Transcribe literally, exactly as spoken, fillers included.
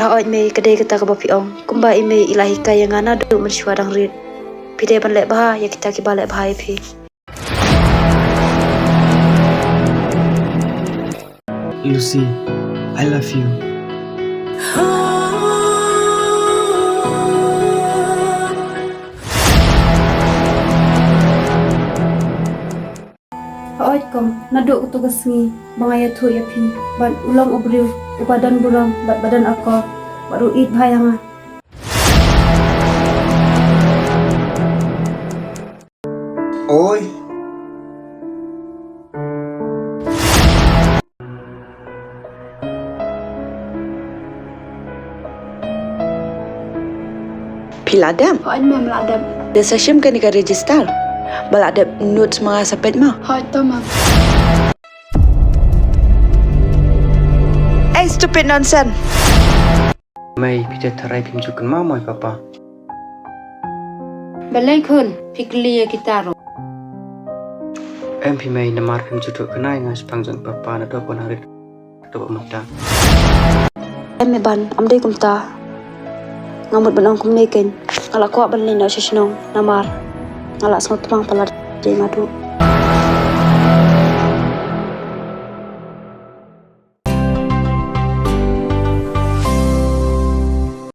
Hooid mei, ka dei kata kaba phi ong. Kumba i mei i la hikai ïa nga naduh mynshuwa dang rit. Phi dei ban leh bha ïa kita kiba leh bha ïa phi. Lucy, I love you. Hooid kong, naduh kato ka sngi ba nga ïathuh ïa phi ban u long u briew uba don burom bad ba don akor bad u ïeit bha ïa nga. Oi. Phi la dep? Hooid mem, la dep. Da sa shim kane ka register. Ba la dep notes ma nga sa peit ma. Hooid to mem. Ei, stupid nonsense. Mei, phi te tharai phim ju kynmaw mo ïa papa. Balei khun, phi kylli ïa kita ruh? Em phi mei, namar phim ju duh kane ïa nga shaphang jong papa naduh ba nga rit. Em mei Ban, ym dei kumta. Nga mut ban ong kumne keiñ. Nga la kwah ban leit noh sha shnong namar nga la sngewthuh palat ïa nga duh.